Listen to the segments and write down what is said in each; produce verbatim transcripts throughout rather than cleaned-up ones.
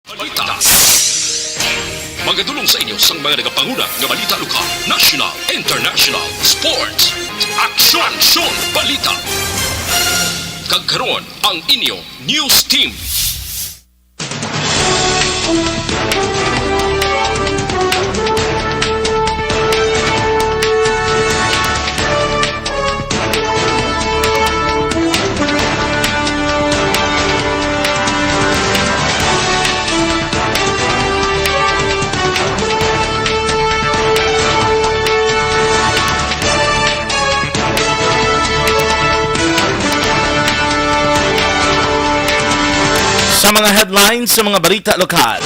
Balita. Magadulong sa inyo sang mga nagapanguna nga balita lokal, national, international, sports, aksyon, aksyon, balita. Kag karon ang inyo news team. Sa mga headlines sa mga balita lokal,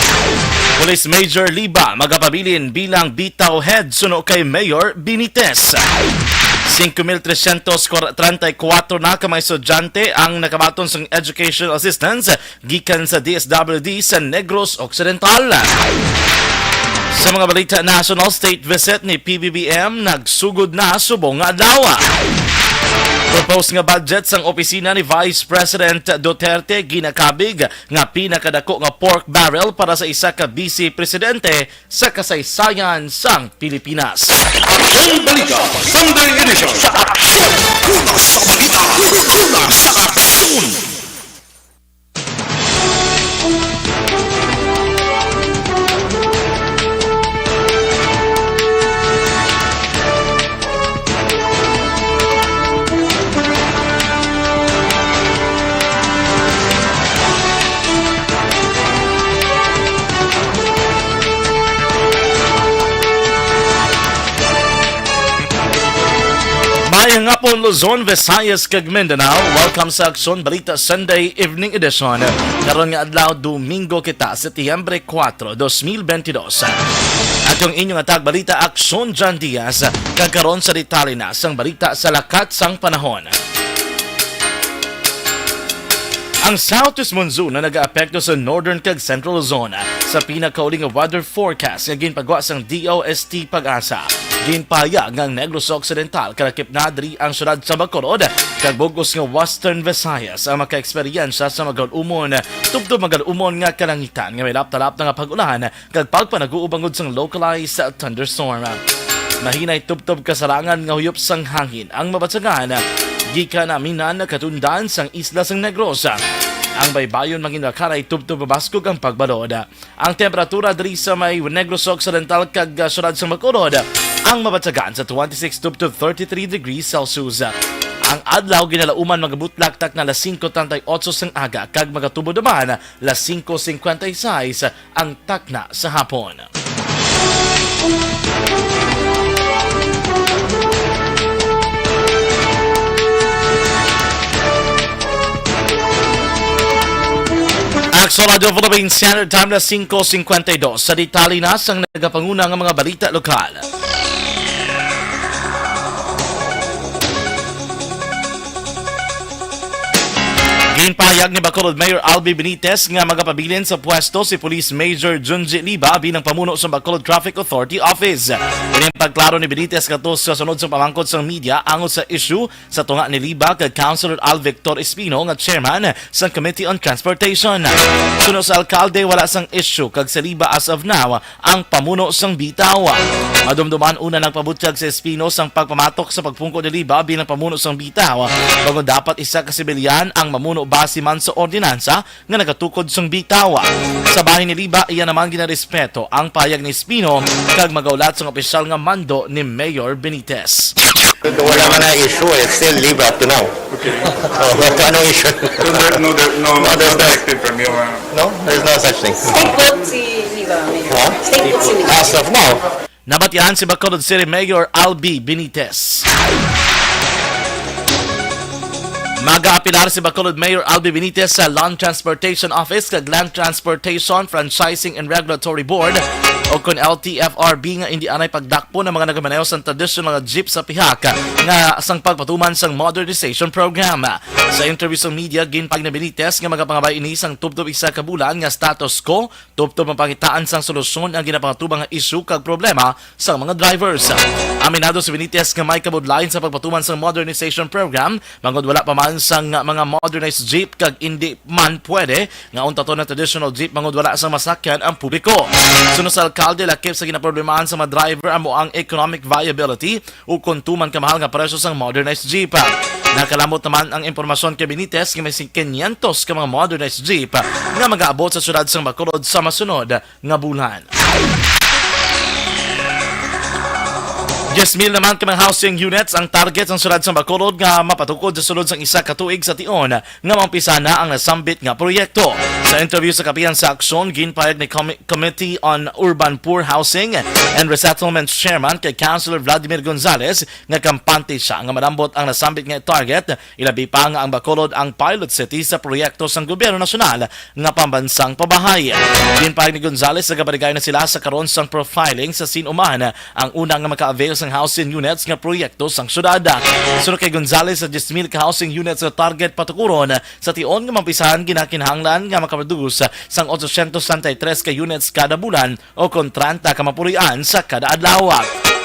Police Major Liba magapabilin bilang bitaw head suno kay Mayor Benitez. Singko mil tresyentos treinta y cuatro na ka mga estudyante ang nakabaton sang educational assistance gikan sa D S W D sa Negros Occidental. Sa mga balita national, state visit ni P B B M nagsugod na subong nga adlaw. Proposed nga budget sang opisina ni Vice President Duterte ginakabig nga pinakadako nga pork barrel para sa isa ka vice presidente sa kasaysayan sang Pilipinas. Aksyon Balita Sunday Edition. Sa aksyon, kulang sa balita, kulang sa aksyon. Maayong hapon, Luzon, Visayas, kag Mindanao. Welcome sa Aksyon Balita Sunday Evening Edition. Karon nga adlaw, Domingo kita, Setyembre kuwatro, dos mil benti dos. Atong inyong hatag balita, Aksyon John Diaz, kag karon sa detalye na sang balita sa lakat sang panahon. Ang southeast monsoon na nagaapekto sa northern kag central Luzon sa pinakauli nga weather forecast nga ginpagwa sang D O S T PAGASA. Ginpahayag nga ang Negros Occidental kalakip na diri ang siyudad sa Bacolod kag bug-os nga Western Visayas ang makaeksperyensya sa magalumon tubtob magalumon nga kalangitan nga may laptalap na nga pag-ulan kag pagpanaguo bangod sang localized thunderstorm. Mahinay tubtob kasarangan nga huyop sang hangin ang mabatyagan gikan aminan katundan sang isla sang Negros. Ang baybayon manginlakanay tubtob mabaskog ang pagbalod. Ang temperatura diri sa may Negros Occidental kag, ah, siyudad sang Bacolod ang mabatyagan sa twenty-six tubtob thirty-three degrees Celsius. Ang adlaw ginalauman magabutlak takna alas singko treinta y ocho sang aga kag magatubo naman alas singko singkwenta y seis ang takna sa hapon. Aksyon Radio Philippines Standard Time na singko singkwenta y dos. Sa detalye na sang nagapanguna nga mga balita lokal. Ginpahayag ni Bacolod Mayor Albi Benitez nga magapabilin sa pwesto si Police Major Junji Liba bilang pamuno sa Bacolod Traffic Authority Office. Ini ang pagklaro ni Benitez kato sa sunod sa pamangkot sang media angot sa issue sa tunga ni Liba kag Councilor Al Victor Espino nga chairman sang Committee on Transportation. Suno sa alkalde, wala sang issue kag si Liba as of now ang pamuno sang bitaw. Madumduman una nagpabutyag si Espino sang pagpamatok sa pagpungko ni Liba bilang pamuno sang bitaw, bangod dapat isa ka sibilyan ang mamuno base man sa ordinansa nga nagatukod sang bitaw. Sa bahin ni Liba, iya naman ginarespeto ang pahayag ni Espino kag magaulat sang opisyal nga mando ni Mayor Benitez. Wala man na issue, it's still Liba up to now. Okay. Oh, but ano issue? So there, no, there, no, No, no there's no directive from you, uh, No, there's no such thing. Stay put si Liba, Mayor. Huh? Stay put si Liba. As of now. Nabatian si Bacolod City Mayor Albi Benitez. Magaapilar si Bacolod Mayor Albi Benitez sa Land Transportation Office kag Land Transportation Franchising and Regulatory Board o kon L T F R B nga indi anay pagdakpon ang mga nagamaneho sang traditional nga jeep sa pihak nga sang pagpatuman sang modernization program. Sa interview sa media, ginpahayag ni Benitez nga magapangabay ini sang tubtob isa ka bulan nga status quo, tubtob ang pangitaan sang solusyon ang ginapangatubang nga isyu kag problema sang mga drivers. Aminado si Benitez nga may kabudlayan sa pagpatuman sang modernization program, bangod wala pa man sang mga modernized jeep kag indi man pwede nga untaton ang traditional jeep bangod wala sang masakyan ang publiko. Suno sa alkalde, lakip sa ginaproblemahan sa mga driver amo ang economic viability o kon tuman kamahal nga presyo sang modernized jeep. Nakalambot naman ang impormasyon kay Benitez nga may kinyentos ka mga modernized jeep nga magaabot sa siyudad sang Bacolod sa masunod nga bulan. Diyes mil naman ka mga housing units ang target sang siyudad sang Bacolod nga mapatukod sa sulod sang isa ka tuig sa tion nga maumpisa na ang nasambit nga proyekto. Sa interview sa Kapihan sa Aksyon, ginpahayag ni Comi- Committee on Urban Poor Housing and Resettlement Chairman kay Councilor Vladimir Gonzales nga kampante siya nga malambot ang nasambit nga target, ilabi pa nga ang Bacolod ang pilot city sa proyekto sang gobyerno nasyonal nga pambansang pabahay. Ginpahayag ni Gonzales, nagabarigay na sila sa karon sang profiling sa sin-o man ang una nga maka-avail sang housing units nga proyekto sang syudad. Suno kay Gonzales, sa diyes mil ka housing units nga target patukuron sa tion nga maumpisahan, ginakinahanglan nga makaproduce sang otosyentos sesenta y tres ka units kada bulan o kon treinta ka mapurian sa kada adlaw.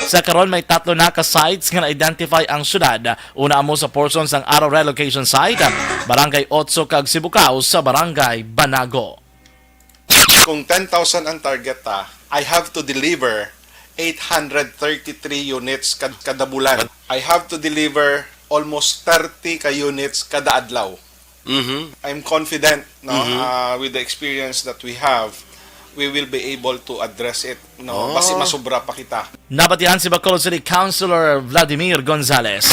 Sa karon, may tatlo na ka sites nga na-identify ang syudad. Una amo sa portion sang Araw Relocation Site, Barangay Otso kag Sibukaw sa Barangay Banago. Kung ten thousand ang target ta, I have to deliver eight hundred thirty-three units kad- kada bulan. I have to deliver almost thirty ka units kada adlaw. Mhm. I'm confident, no, Mhm. uh, with the experience that we have, we will be able to address it, no? Oh. Basi masubra pa kita. Nabatian si Bacolod City Councilor Vladimir Gonzales.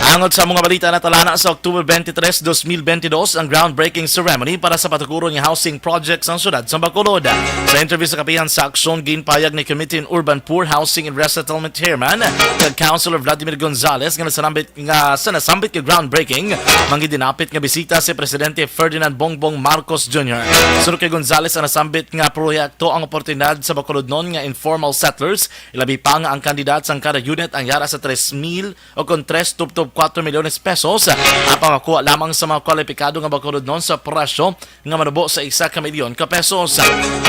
Angot sa mga balita, natalana sa October twenty-three, twenty twenty-two ang groundbreaking ceremony para sa patukuron nga housing project sang syudad sa Bacolod. Sa interview sa Kapihan sa Aksyon, ginpahayag ni Committee on Urban Poor, Housing and Resettlement Chairman kag Councilor Vladimir Gonzales nga nasanambit nga sa nasambit nga groundbreaking, mangidinapit nga bisita si Presidente Ferdinand Bongbong Marcos Junior. Suno kay Gonzales, ang nasambit nga proyekto ang oportunidad sa Bacolodnon nga informal settlers, ilabi pa nga ang kandidat sang kada unit ang yara sa tres mil o kon tres tubtob kuwatro milyones pesos, apang makuha lamang sa mga kwalipikado nga Bacolodnon sa presyo nga manubo sa isa ka milyon ka pesos.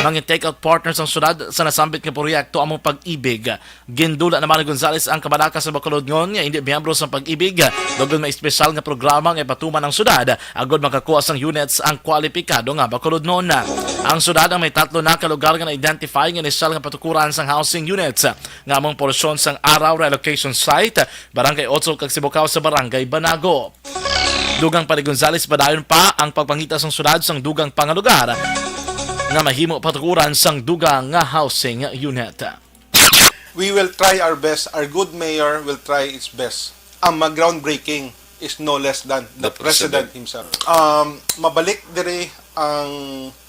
Mga take-out partners ang syudad sa nasambit nga proyekto amo Pag-ibig. Gindula naman ni Gonzales ang kabalaka sa Bacolodnon nga hindi miyembro sa Pag-ibig, tungod may espesyal nga programa nga ipatuman ang syudad agod makakuha sang units ang kwalipikado nga Bacolodnon. Ang syudad ang may tatlo na ka lugar nga na-identify nga inisyal nga patukuran sang housing units, nga among porsyon sang Araw Relocation Site, Barangay Otso kag Sibukaw sa Barangay Banago. Dugang pa ni Gonzales, padayon pa ang pagpangita sang syudad sang dugang pa nga lugar nga mahimo patukuran sang dugang nga housing unit. We will try our best. Our good mayor will try its best. Ang mag-groundbreaking is no less than the, the president, president himself. Um, mabalik diri ang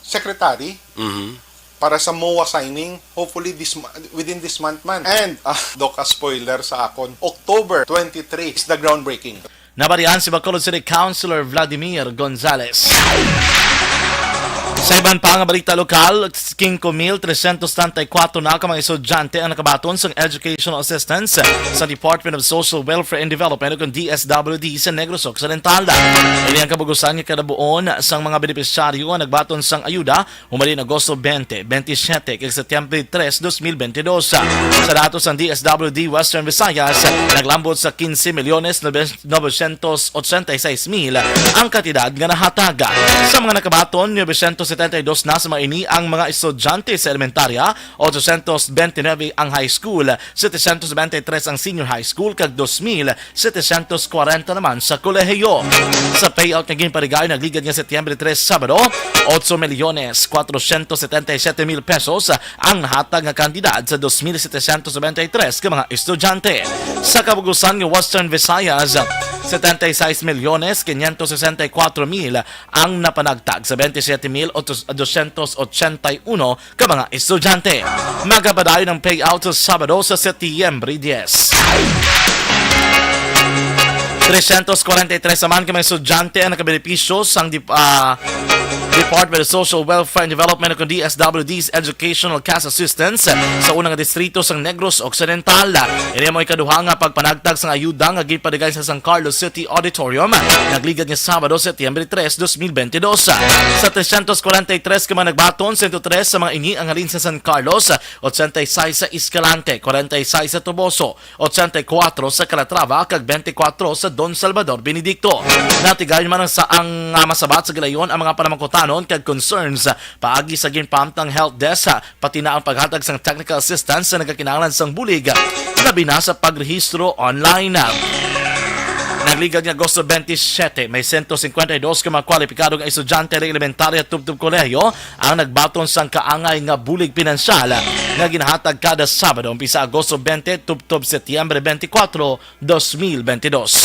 secretary, mhm, para sa MOA signing, hopefully this mo- within this month man. And, ah, Doc, a spoiler sa akon, October twenty-three is the groundbreaking. Nabatian si Bacolod City Councilor Vladimir Gonzales. Sa iban pa nga balita lokal, singko mil tresyentos treinta y cuatro na ka mga estudyante ang nakabaton sang educational assistance sa Department of Social Welfare and Development o kon D S W D sa Negros Occidental. Ini ang kabugusan nga kadabuon sang mga benepisyaryo nga nagbaton sang ayuda humalin Agosto twenty, twenty-seven kag Setyembre tres, dos mil bentidós. Sa datos sang D S W D Western Visayas, naglambot sa quince milyones novecientos ochenta y seis mil ang kantidad nga nahatag. Sa mga nakabaton, novecientos setenta y dos na sa mga ini ang mga estudyante sa elementarya, ochocientos veintinueve ang high school, setecientos veintitrés ang senior high school, kag dos mil setecientos cuarenta naman sa kolehiyo. Sa payout nga ginpaligay nagligad nga Setyembre tres, Sabado, ocho milyones cuatrocientos setenta y siete mil pesos ang nahatag nga kantidad sa dos mil setecientos noventa y tres ka mga estudyante. Sa kabugusan nga Western Visayas, setenta y seis milyones quinientos sesenta y cuatro mil ang napanagtag sa veintisiete mil doscientos ochenta y uno ka mga estudyante. Magapadayon ang payout sa Sabado sa Setyembre dies. Trescientos cuarenta y tres naman ka mga estudyante ang nakabenepisyo sang dip-, ah, Department of Social Welfare and Development, o D S W D's Educational Cash Assistance sa unang distrito sang Negros Occidental. Ini mo ikaduha nga pagpanagtag sang ayuda nga ginpadigay sa San Carlos City Auditorium, nagligad nga Sabado, Setyembre tres, dos mil bentidós. Sa trescientos cuarenta y tres ka mga nagbaton, sento tres sa mga ini ang halin sa San Carlos, ochenta y seis sa Escalante, cuarenta y seis sa Toboso, ochenta y cuatro sa Calatrava, kag bente y kuwatro sa Don Salvador Benedicto. Natigayon man ang sa ang, ah, masabat sa gilayon ang mga panamangkutanon kag concerns paagi sa ginpaamtang help desk, pati na ang paghatag sang technical assistance sa nagakinahanglan sang bulig, labi na sa pagrehistro online. Nagligad nga Agosto twenty-seven, may sento cincuenta y dos ka mga kwalipikado nga estudyante sa elementarya tubtob kolehiyo ang nagbaton sang kaangay nga bulig pinansyal nga ginahatag kada Sabado umpisa Agosto twenty tubtob Setyembre twenty-four, dos mil bentidós.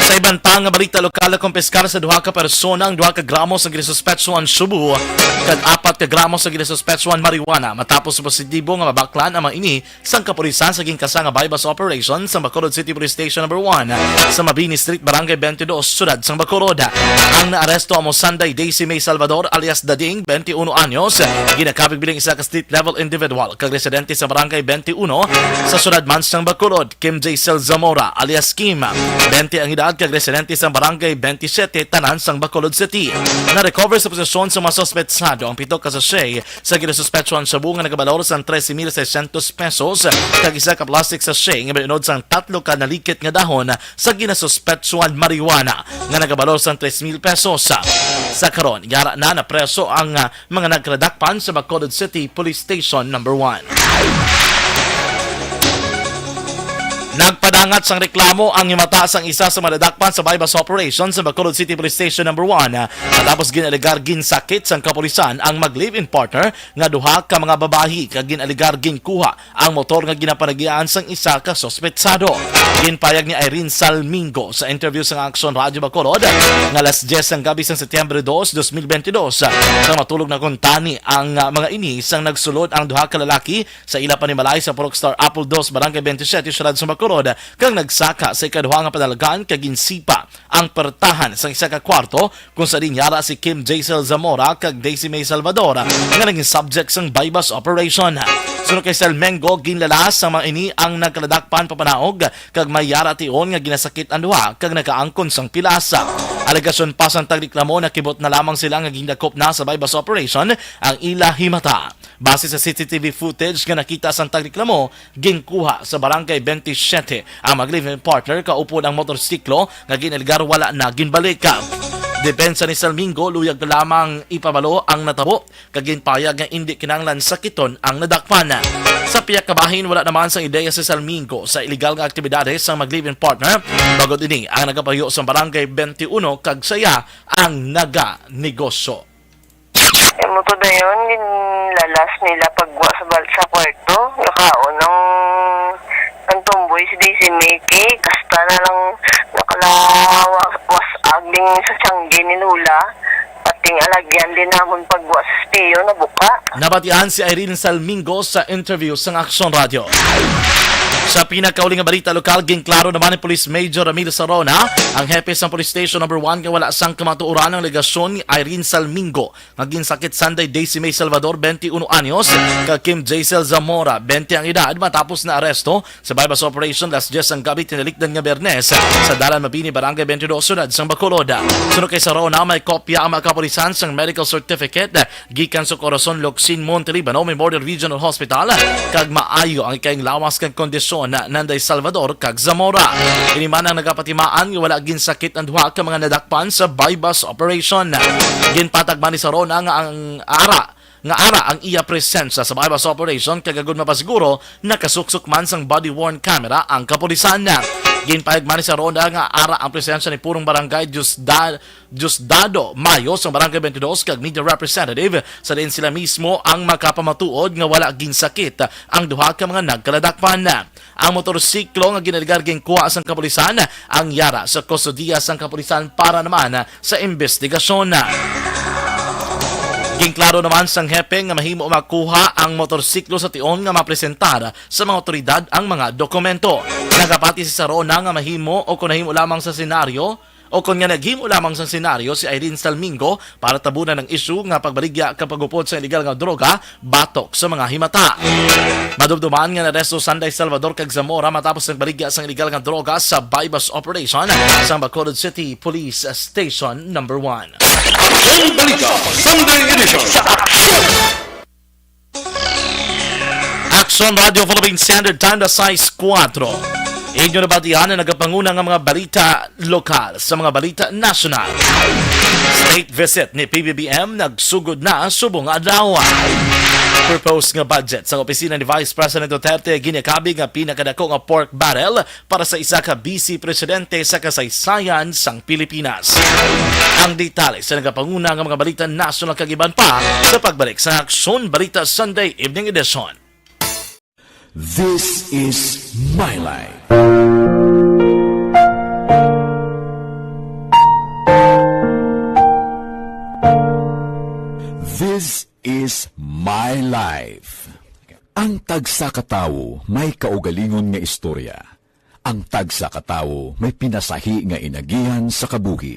Sa iban pa nga balita lokal, nakumpiskar sa duha ka persona ang duha ka gramo sa ginasuspetsuhan shabu kag apat ka gramo sa ginasuspetsuhan marijuana matapos positibo nga mabaklan ang mga ini sang kapulisan sa ginkasa nga buy-bust operation sa Bacolod City Police Station Number One sa Mabini Street, Barangay twenty-two, Siyudad sang Bacolod. Ang naaresto amo Sunday Daisy May Salvador alias Dading, twenty-one anyos, ginakabig bilang isa ka street level individual kag residente sa Barangay twenty-one sa siyudad man sang Bacolod. Kim Jaisel Zamora alias Kim, twenty ang edad kag residente sa Barangay twenty-seven, tanan sang Bacolod City. Na-recover sa posesyon sa mga suspetsado ang pito ka sachet sa ginasuspetsuhan shabu nga nagabalor sang trese mil seiscientos pesos, kag isa ka plastic sachet nga may unod sang tatlo ka nalikit nga dahon sa ginasuspetsuhan marijuana nga nagabalor sang tres mil pesos. Sa karon, yara na napreso ang, ah, mga nagkaladakpan sa Bacolod City Police Station Number One. Nagpadangat sang reklamo ang himata sang isa sa mga nadakpan sa buy-bust operation sa Bacolod City Police Station Number One, matapos gin-alegar ginsakit sang kapulisan ang mag-live-in partner nga duha ka mga babayi kag gin-alegar ginkuha ang motor nga ginapanagian sang isa ka suspetsado. Ginpayag ni Irene Salmingo sa interview sang Aksyon Radyo Bacolod nga alas diyes sang gabi sang Setyembre dos, dos mil bentidós, sa matulog na kuntani ang, ah, mga ini sang nagsulod ang duha ka lalaki sa ila panimalay sa Purok Star Apple Dos, Barangay twenty-seven, Siyudad sa Bacolod, kag nagsaka sa ikaduha nga panalgan kag ginsipa ang pertahan sang isa ka kwarto kung sa diin yara si Kim Jaisel Zamora kag Daisy May Salvador nga naging subject sang buy-bust operation. Suno kay Salmingo, ginlalas sang mga ini ang nagkaladakpan papanaog kag may yara tion nga ginasakit ang duha kag nakaangkon sang pilas. Alegasyon pa sang tagreklamo, nakibot na lamang sila nga gindakop na sa buy-bust operation ang ila himata. Base sa C C T V footage nga nakita sang tagreklamo, ginkuha sa Barangay twenty-seven ang mag-live-in partner kaupod ang motorsiklo nga ginalegar wala na ginbalik. Depensa ni Salmingo, luyag na lamang ipabalo ang natabo kag ginpayag nga indi kinahanglan sakiton ang nadakpan. Sa pihak ka bahin, wala naman sang ideya si Salmingo sa iligal nga aktibidades sang mag-live-in partner. Bangod ini, ang nagapayo sa Barangay twenty-one kag sia ang naganegosyo. Amo to dayon, ginlalas nila pagwa sa bal-, sa kwarto. Nakaon ang, ang tomboy si Daisy May kay kasta na lang nakalawas-ag din sa tiyanggi ni Lola. Pating alagyan din namon pagwa sa spiyo, nabuka. Nabatian si Irene Salmingo sa interview sang Aksyon Radyo. Sa pinakauli nga balita lokal, ginklaro naman ni Police Major Ramil Sarona, ang hepe sang Police Station Number One, nga wala sang kamatuoran ang alegasyon ni Irene Salmingo nga ginsakit Sunday Daisy May Salvador, twenty-one anyos, kag Kim Jaisel Zamora, twenty ang edad, matapos na aresto sa buy-bust operation alas diyes ang gabi tinalikdan nga Biyernes sa Dalan Mabini, Barangay twenty-two, Siyudad sang Bacolod. Suno kay Sarona, may kopya ang mga kapulisan sang medical certificate gikan sa Corazon Locsin Montelibano Memorial Regional Hospital, kag maayo ang ikayang lawas kag kondisyon ni Nanday Salvador kag Zamora. Ini man ang nagapatimaan nga wala ginsakit ang duha ka mga nadakpan sa buy-bust operation. Ginpatag man ni Sarona nga ang ara nga ara ang iya presensya sa buy-bust operation, kag agud mapasiguro, nakasuksok man sang body-worn camera ang kapulisan. Ginpayag man ni Sarona nga ara ang presensya ni Purong Barangay Diosda-, Diosdado Mayo sang Barangay twenty-two kag media representative, sa diin sila mismo ang makapamatuod nga wala ginsakit ang duha ka mga nagkaladakpan. Ang motorsiklo nga ginalegar ginkuha sang kapulisan ang yara sa kustodiya sang kapulisan para naman sa imbestigasyon. Ginklaro naman sang hepe nga mahimo makuha ang motorsiklo sa tion nga mapresentar sa mga awtoridad ang mga dokumento. Nagapati si Sarona nga mahimo o kung nahimo lamang sa senaryo, Ukon nga naghimo lamang sang senaryo si Irene Salmingo para tabunan ang isyu nga pagbaligya kag pagupod sa iligal nga droga batok sa mga himata. Madumduman nga naaresto Sunday Salvador kag Zamora matapos nagbaligya sang iligal nga droga sa buy-bust operation sa Bacolod City Police Station Number One. Aksyon Balita Sunday Edition. Aksyon Radio Philippine Standard Time na sais kuwatro. Inyo nabatian ang nagapanguna nga mga balita lokal sa mga balita nasyonal. State visit ni P B B M nagsugod na subong adlaw. Proposed nga budget sa opisina ni Vice President Duterte ginakabi nga pinakadako nga pork barrel para sa isa ka vice presidente sa kasaysayan sang Pilipinas. Ang detalye sa nagapanguna nga mga balita nasyonal kag iban pa sa pagbalik sa Aksyon Balita Sunday Evening Edition. This is My Life. This is My Life. Ang tagsa ka tawo may kaugalingon nga istorya. Ang tagsa ka tawo may pinasahi nga inagihan sa kabuhi.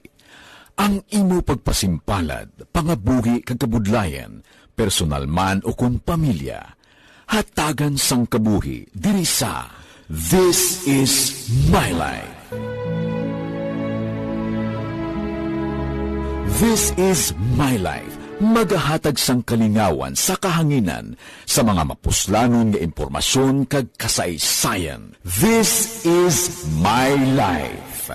Ang imo pagpasimpalad, pangabuhi kag kabudlayan, personal man ukon pamilya, hatagan sang kabuhi diri sa This Is My Life. This Is My Life, magahatag sang kalingawan sa kahanginan sa mga mapuslanon nga impormasyon kag kasaysayan. This Is My Life.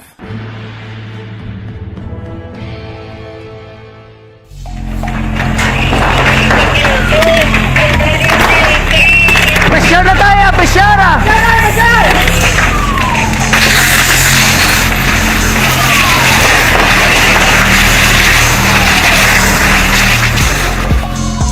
Pressure na tayo, pressure!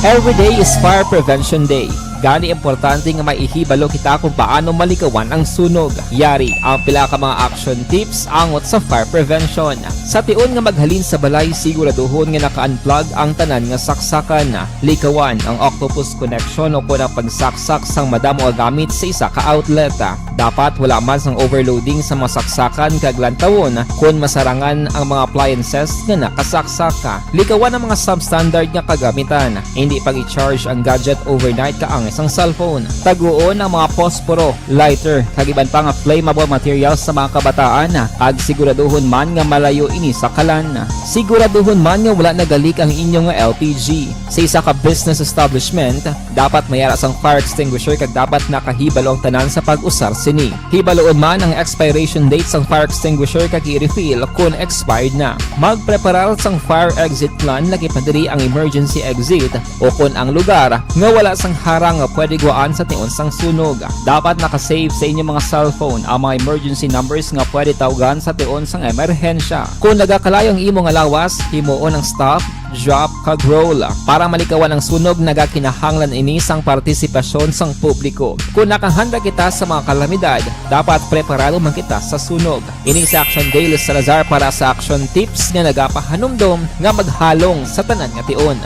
Every day is Fire Prevention Day. Gani, importante nga may ihibalo kita kung paano malikawan ang sunog. Yari ang pila ka mga action tips angot sa fire prevention. Sa tion nga maghalin sa balay, siguraduhon nga naka-unplug ang tanan nga saksakan. Likawan ang octopus connection o kon ang pagsaksak sang madamo nga gamit sa isa ka outlet. Dapat wala man sang overloading sa mga saksakan kag lantawon kon masarangan ang mga appliances nga nakasaksak. Likawan ang mga substandard nga kagamitan. Hindi pag-i-charge ang gadget overnight kaangay sang cellphone. Taguon ang mga posporo, lighter, kag iban pa nga flammable materials sa mga kabataan, kag siguraduhon man nga malayo ini sa kalan. Siguraduhon man nga wala nagalik ang inyo nga L P G. Sa isa ka business establishment, dapat may ara sang fire extinguisher kag dapat nakahibalo ang tanan sa pag-usar sini. Hibaloon man ang expiration date sang fire extinguisher kag i-refill kon expired na. Magpreparar sang fire exit plan, lagi pa diri ang emergency exit o kon ang lugar nga wala sang harang nga pwede guwaan sa tion sang sunog. Dapat naka-save sa inyo mga cellphone ang mga emergency numbers nga pwede tawgan sa tion sang emerhensya. Kon nagakalayo ang imo nga lawas, himuon ang stop, drop, kag roll. Para malikawan ang sunog, nagakinahanglan ini sang partisipasyon sang publiko. Kon nakahanda kita sa mga kalamidad, dapat preparado man kita sa sunog. Ini si Action Dale Salazar para sa Action Tips nga nagapahanumdom nga maghalong sa tanan nga tion.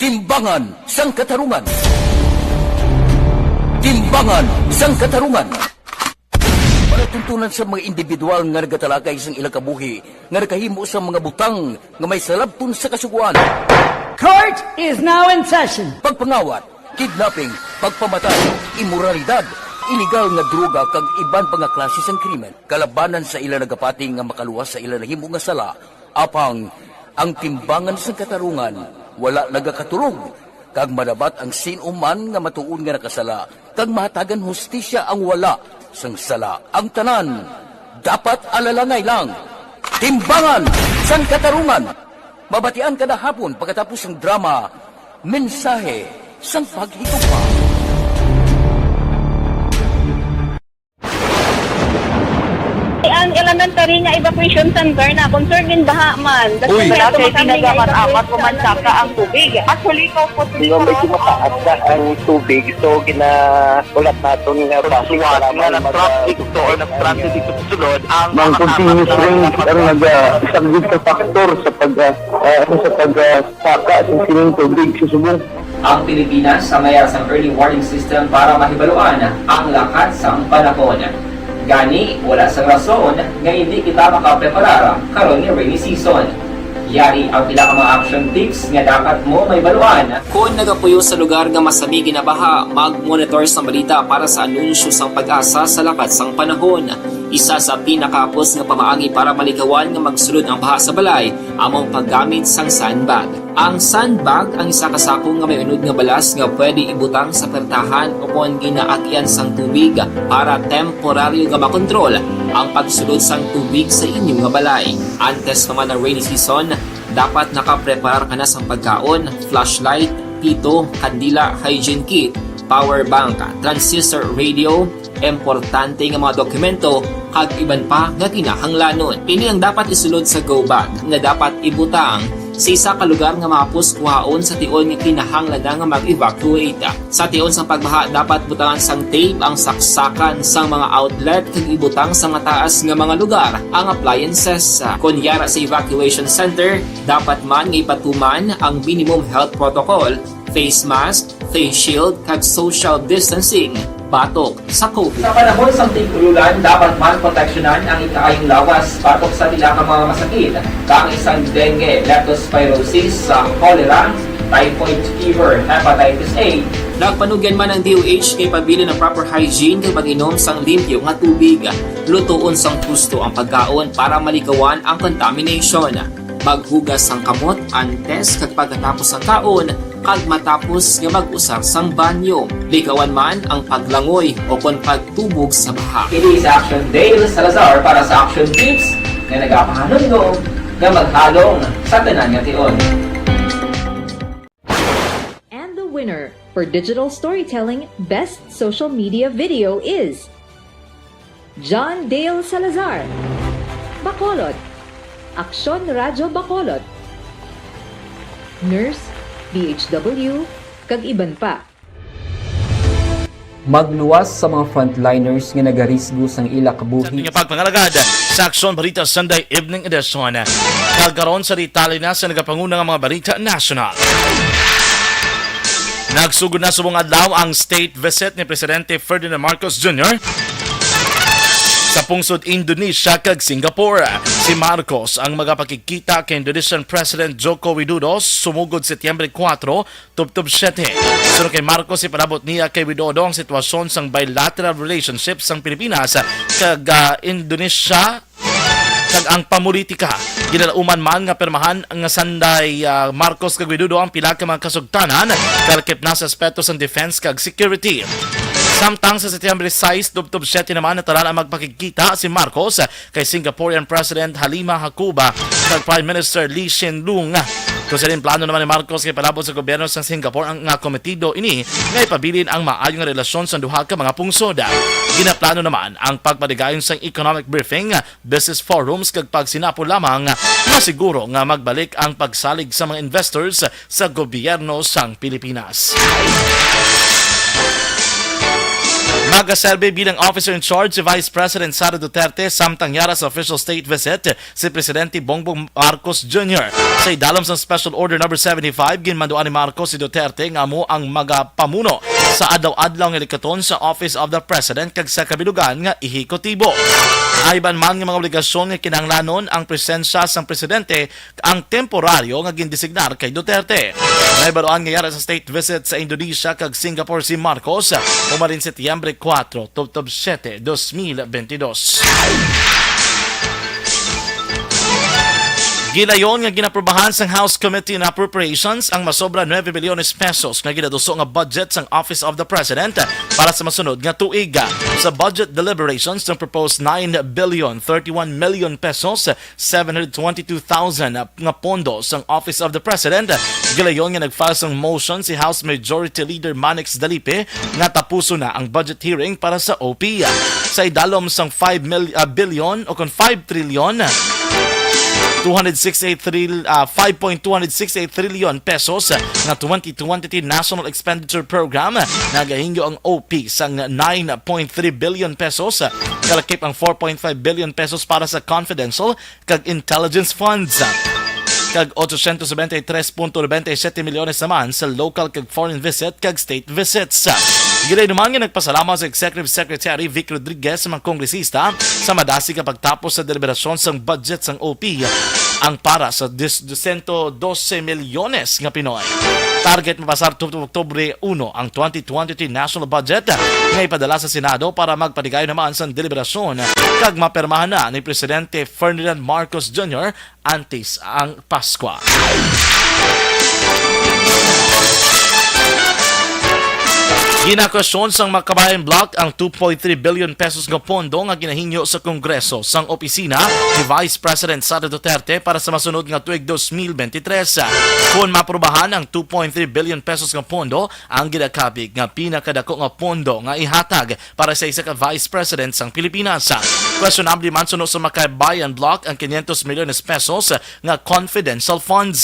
Timbangan sang Katarungan. Timbangan sang Katarungan. Palatuntunan sa mga individual nga nagatalakay sang ilang kabuhi nga nakahimo sang mga butang nga may salabton sa Kasugoan. Court is now in session. Pagpangawat, kidnapping, pagpamatay, imoralidad, iligal nga droga, kag iban pa nga klase sang krimen kalabanan sa ila nagapati nga makaluwas sa ila nahimo nga sala. Apang ang timbangan sang katarungan wala nagakaturog, kag madabat ang sin-o man nga matuod nga nakasala, kag mahatagan hustisya ang wala sang sala. Ang tanan dapat alalangay lang. Timbangan sang Katarungan, mabatian kada hapon pagkatapos sang drama, Mensahe sang Paghigugma. Ang elementary nga evacuation center na concern din baha man. Uy. Wala kay ginagamit-amat ko man saka ang tubig. Actually, ko po siguro medyo mataas na ang tubig. So, ginahulat naton nga base nga para nag-traffic to or nag-transit dito sa sulod ang mga continuous rain ang nag-isaglit sa factor sa pag, ah, ah, sa pag, ah, saka sa sining tubig sa subong. Ang Pilipinas sa mayara sang early warning system para mahibaluan ang lakat sang panahon. Gani, wala sang rason nga hindi kita makapreparar karon nga rainy season. Yari ang pila ka mga action tips nga dapat mo mahibaluan. Kon nagapuyo sa lugar nga masami ginabaha, mag-monitor sang balita para sa anunsyo sang PAGASA sa lakat sang panahon. Isa sa pinakahapos nga pamaagi para malikawan nga magsulod ang baha sa balay amo ang paggamit sang sandbag. Ang sandbag ang isa ka sako nga may unod nga balas nga pwede ibutang sa pertahan o kon ginaagyan sang tubig para temporaryo nga makontrol ang pagsulod sang tubig sa inyo nga balay. Antes naman ang rainy season, dapat nakapreparar ka na sang pagkaon, flashlight, pito, kandila, hygiene kit, power bank, transistor radio, importante nga mga dokumento, kag iban pa nga kinahanglanon. Ini ang dapat isulod sa go bag nga dapat ibutang sa isa ka lugar nga mahapos kuhaon sa tion nga kinahanglan na nga mag-evacuate. Sa tion sang pagbaha, dapat butangan sang tape ang saksakan sang mga outlet kag ibutang sa mataas nga mga lugar ang appliances. Kon yara sa evacuation center, dapat man nga ipatuman ang minimum health protocol, face mask, face shield, kag social distancing batok sa COVID. Sa panahon sang tig-ululan, dapat man proteksyonan ang ikaayong lawas batok sa pila ka mga masakit, kaangay sang dengue, leptospirosis, sa cholera, typhoid fever, hepatitis A. Nagpanugyan man ang D O H kay pabilin ang proper hygiene kag pag-inom sang limpyo nga tubig. Lutoon sang husto ang pagkaon para malikawan ang contamination. Maghugas sang kamot antes kag pagkatapos sang kaon kag matapos nga mag-usar sang banyo. Likawan man ang paglangoy o kon pagtubog sa baha. Kini si Action Dale Salazar para sa Action Tips nga nagapahanumdom nga maghalong sa tanan nga tion. And the winner for digital storytelling best social media video is John Dale Salazar, Bacolod, Aksyon Radyo Bacolod, Nurse, D H W, kag iban pa. Magluwas sa mga frontliners nga nagarisgo sang ila kabuhi. Sa ating pagpangalagad sa Aksyon Balita Sunday Evening Edition. Kag karon sa detalye na sa nagapanguna nga mga balita nasyonal. Nagsugod na subong adlaw ang state visit ni Presidente Ferdinand Marcos Junior sa pungsod Indonesia kag Singapore. Si Marcos ang magapakigkita kay Indonesian President Joko Widodo sumugod Setyembre kuwatro, tubtob siyete. Suno kay Marcos, ipalabot niya kay Widodo ang sitwasyon sang bilateral relationship sang Pilipinas kag ah, Indonesia kag ang pamulitika. Ginalauman man nga pirmahan nga sanday ah, Marcos kag Widodo ang pila ka mga kasugtanan, kalakip na sa aspeto sang defense kag security. Samtang sa Setyembre sais, tubtob siyete naman, natala ang magpakigkita si Marcos kay Singaporean President Halima Jacob kag Prime Minister Lee Hsien Loong. Kung sa diin, plano naman ni Marcos kay palabot sa gobyerno sa Singapore ang nga komitido ini nga ipabilin ang maayo nga relasyon sa duha ka mga pungsod. Ginaplano naman ang pagpaligayon sang economic briefing, business forums kag pagsinapol lamang nga siguro nga magbalik ang pagsalig sa mga investors sa gobyerno sang Pilipinas. Magaserbi bilang officer in charge si Vice President Sara Duterte samtang yara sa official state visit si Presidente Bongbong Marcos Junior. Sa idalom sang Special Order Number seventy-five, ginmanduan ni Marcos si Duterte nga amo ang magapamuno sa adlaw-adlaw nga likaton sa Office of the President kag sa kabilugan nga ehekutibo. Ayban man nga mga obligasyon nga kinahanglanon ang presensya sang presidente ang temporaryo nga gindesignar kay Duterte. Nahibaluan nga yara sa state visit sa Indonesia kag Singapore si Marcos, humarin Setyembre kuwatro tubtob siyete, dos mil bentidós. Gilayon nga ginaprubahan sang House Committee on Appropriations ang masobra nuebe bilyones pesos nga ginaduso nga budget sang Office of the President para sa masunod nga tuig. Sa budget deliberations, ang proposed nine billion thirty-one million pesos, seven hundred twenty-two thousand nga pondo sang Office of the President, gilayon nga nag-file sang motion si House Majority Leader Manix Dalipe nga tapuson na ang budget hearing para sa O P. Sa idalom sang five mil, ah, billion o kon five trillion, two hundred sixty-eight tril-, ah, five point two hundred sixty-eight trillion pesos nga twenty twenty-three National Expenditure Program, nagahingyo ang O P sang nine point three billion pesos, kalakip ang four point five billion pesos para sa confidential kag intelligence funds. kag ochocientos bente tres punto nobenta y siete milyones naman sa local kag foreign visit kag state visits. Gilayon man nga nagpasalamat sa Executive Secretary Vic Rodriguez sa mga kongresista sa madasig nga pagtapos sa deliberasyon sang budget sang O P ang para sa dis-, dosyentos dose milyones nga Pinoy. Target mapasar tutok Oktubre uno ang twenty twenty-three national budget nga ipadala sa Senado para magpatigayon naman sang deliberasyon kag mapirmahan na ni Presidente Ferdinand Marcos Junior antes ang Paskwa. Ginakwestiyon sang Makabayan Bloc ang two point three billion pesos nga pondo nga ginahingyo sa Kongreso sang opisina ni Vice President Sara Duterte para sa masunod nga tuig twenty twenty-three. Kon maaprubahan ang two point three billion pesos nga pondo, ang ginakabig nga pinakadako nga pondo nga ihatag para sa isa ka vice president sang Pilipinas. Questionable man suno sa Makabayan Bloc ang quinientos milyones pesos nga confidential funds.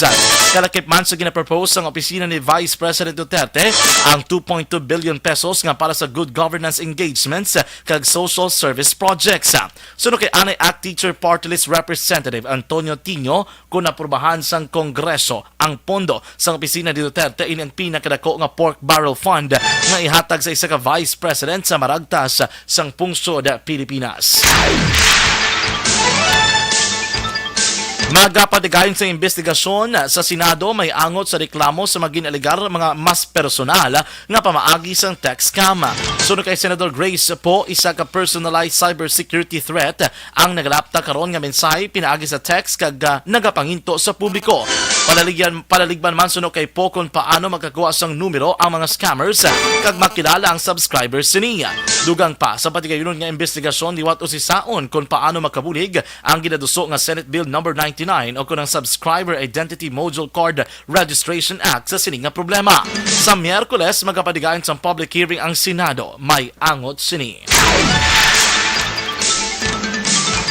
Kalakip man sa ginapropose sang opisina ni Vice President Duterte ang two point two billion pesos nga para sa good governance engagements kag social service projects. Suno kay anay ACT Teacher Party List Representative Antonio Tinio, kon aprubahan sang Kongreso ang pondo sang opisina ni Duterte, ini ang pinakadako nga pork barrel fund nga ihatag sa isa ka vice president sa maragtas sang pungsod Pilipinas. Magapatigayon sa imbestigasyon sa Senado may angot sa reklamo sa mga gin-alegar mga mas personal nga pamaagi sang tax scam. Suno kay Senador Grace Poe, isa ka personalized cybersecurity threat ang nagalapta karon nga mensahe pinaagi sa text kag, ah, nagapanginto sa publiko. Palaligyan, palaligban man suno kay Poe kon paano makakuha sang numero ang mga scammers kag makilala ang subscribers sini. Dugang pa sa patigayunon nga imbestigasyon, liwat usisaon kon paano makabulig ang ginaduso nga Senate Bill Number ninety-nine o kon ang Subscriber Identity Module Card Registration Act sa sini nga problema. Sa Miyerkules, magapatigayon sang public hearing ang Senado. May angot sini.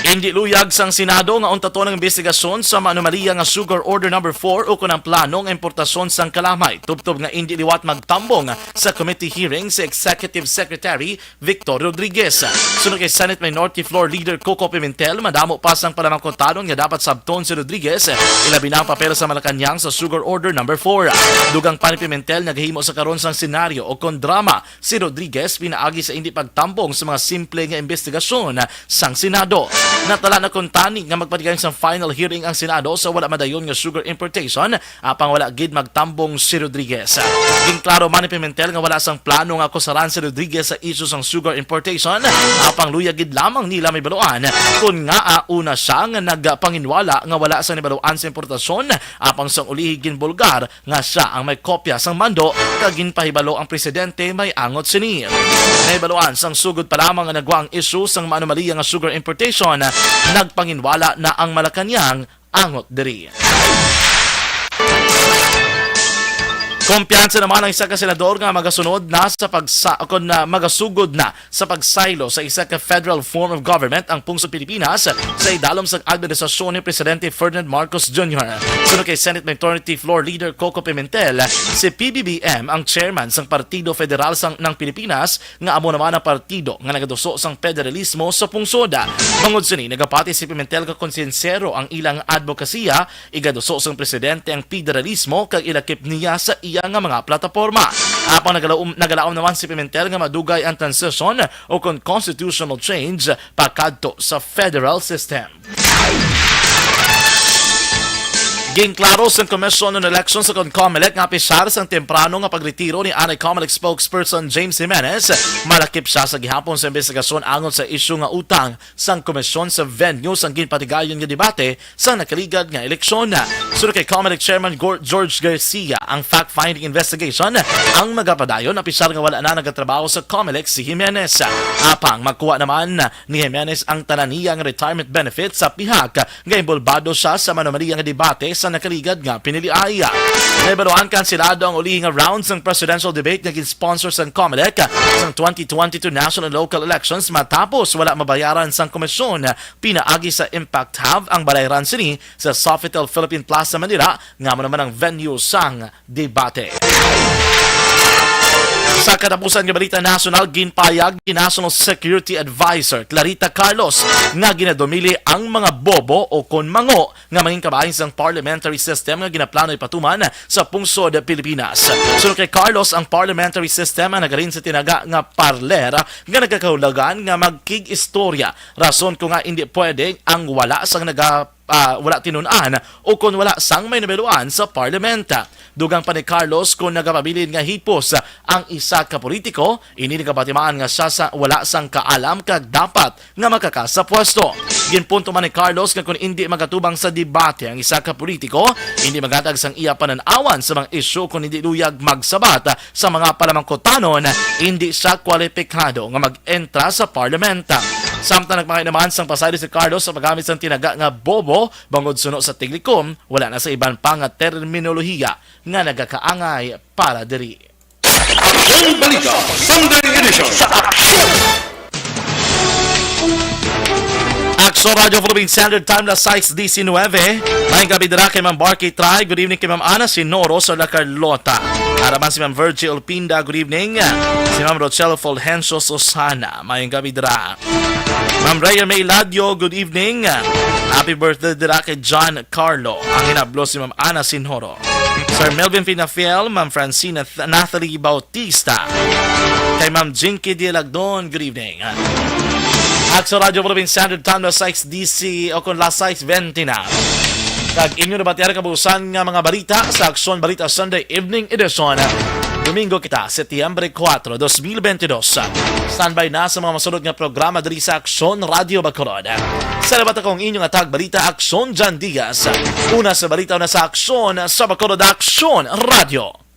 Indi luyag sang Senado nga untaton ang imbestigasyon sa maanomalya nga Sugar Order Number four o kon ang plano nga importasyon sang kalamay, tubtob nga indi liwat magtambong sa committee hearing si Executive Secretary Victor Rodriguez. Suno kay Senate Minority Floor Leader Coco Pimentel, madamo pa sang panamangkutanon nga dapat sabton si Rodriguez, ilabi na ang papel sa Malacañang sa Sugar Order Number four. Dugang pa ni Pimentel, naghimo sa karon sang senaryo o kon drama si Rodriguez pinaagi sa indi pagtambong sa mga simple nga imbestigasyon sang Senado. Natala na kuntani nga magpatigayon sang final hearing ang Senado sa wala madayon nga sugar importation, apang wala gid magtambong si Rodriguez. Ginklaro man ni Pimentel nga wala sang plano nga akusaran si Rodriguez sa isyu sang sugar importation, apang luya gid lamang nila mahibaluan kon ngaa una siya nga nagpanginwala nga wala sang nahibaluan sa importasyon, apang sang ulihi ginbulgar nga siya ang may kopya sang mando kag ginpahibalo ang presidente may angot sini. Nahibaluan sang sugod pa lamang nga nagwa ang isyu sang maanomalya nga sugar importation, nagpanginwala na ang Malacañang angot diri. Kumpiyansa naman ang isa ka senador nga magasunod na sa pagsa-, kon, ah, magasugod na sa pagsaylo sa isa ka federal form of government ang pungsod Pilipinas sa idalom sang administrasyon ni Presidente Ferdinand Marcos Junior. Suno kay Senate Minority Floor Leader Coco Pimentel, si P B B M ang chairman sang Partido Federal sang, ng Pilipinas, nga amo naman ang partido nga nagaduso sang federalismo sa pungsod. Bangod sini, nagapati si Pimentel nga konsinsero ang ilang adbokasiya, igaduso sang presidente ang federalismo kag ilakip niya sa iya nga mga plataporma. Apang nagalaom, nagalaom naman si Pimentel nga madugay ang transition o kon constitutional change pakadto sa federal system. Ginklaro sang Commission on Elections o kon COMELEC nga apisar sang temprano nga pagretiro ni anay COMELEC spokesperson James Jimenez, malakip siya sa gihapon sa imbestigasyon angot sa isyu nga utang sang komisyon sa venue sang ginpatigayon nga debate sa nakaligad nga eleksyon. Suno kay COMELEC Chairman Gor-, George Garcia, ang fact-finding investigation ang magapadayon apisar nga wala na nagatrabaho sa COMELEC si Jimenez. Apang makuha naman ni Jimenez ang tanan niya nga retirement benefits sa pihak nga inbolbado siya sa maanomalya nga debate sa nakaligad nga piniliay. Nahibaluan kanselado ang ulihi nga round sang presidential debate nga gin-sponsor sang COMELEC sang twenty twenty-two national and local elections matapos wala mabayaran sang komisyon. Pinaagi sa Impact Hub ang balayran sini sa Sofitel Philippine Plaza, Manila, nga amo naman ang venue sang debate. Sa katapusan nga balita nasyonal, ginpahayag ni National Security Advisor Clarita Carlos nga ginadumili ang mga bobo o kon mango nga mangin kabahin sang parliamentary system nga ginaplano ipatuman sa pungsod Pilipinas. Suno kay Carlos, ang parliamentary system ang nagarin sa tinaga nga parler nga nagakahulagan nga magkig-istorya, rason ko nga hindi pwede ang wala sang naga ah, wala tinun-an o kon wala sang may nabiluan sa parliament. Dugang pa ni Carlos, kon nagapabilin nga hipos ang isa ka politiko, ini nagapatimaan nga siya sa wala sang kaalam kag dapat nga makaka sa pwesto. Ginpunto man ni Carlos nga kon indi magatubang sa debate ang isa ka politiko, indi magatag sang iya panan-awan sa mga isyu kon indi luyag magsabat sa mga palamangkutanon, indi siya kwalipikado nga mag-entra sa parliament. Samtang nagpangay naman sang pasaylo si Carlos sa paggamit sang tinaga nga bobo, bangod suno sa tiglikom, wala na sa iban pa nga terminolohiya nga nagakaangay para diri. Aksyon Balita Sunday Edition. Aksyon Radyo Philippine Standard Time, las sais diecinueve. Maayong gabi dira kay Ma'am Barky Try. Good evening kay Ma'am Ana Sinoro sa La Carlota. Araman si Ma'am Virgie Olpinda. Good evening. Si Ma'am Rochelle Fulgencio Susana. Maayong gabi dira. Ma'am Rhea May Ladio, good evening. Happy birthday dira kay John Carlo. Ang hinablo si Ma'am Ana Sinoro. Sir Melvin Finafiel, Ma'am Francina Th-, Natalie Bautista. Kay Ma'am Jinky Dialagdon, good evening. Aksyon Radyo Philippine Standard Time, las sais disi o kon las sais bente na. Kag inyo nabatian kabuusan nga mga balita sa Aksyon Balita Sunday Evening Edition. Domingo kita, Setyembre kuwatro, dos mil bente dos. Standby na sa mga masunod nga programa diri sa Aksyon Radyo Bacolod. Sa liwat akong inyong atag balita, Aksyon Jan Diaz. Una sa balita, una sa aksyon sa Bacolod, Aksyon Radyo.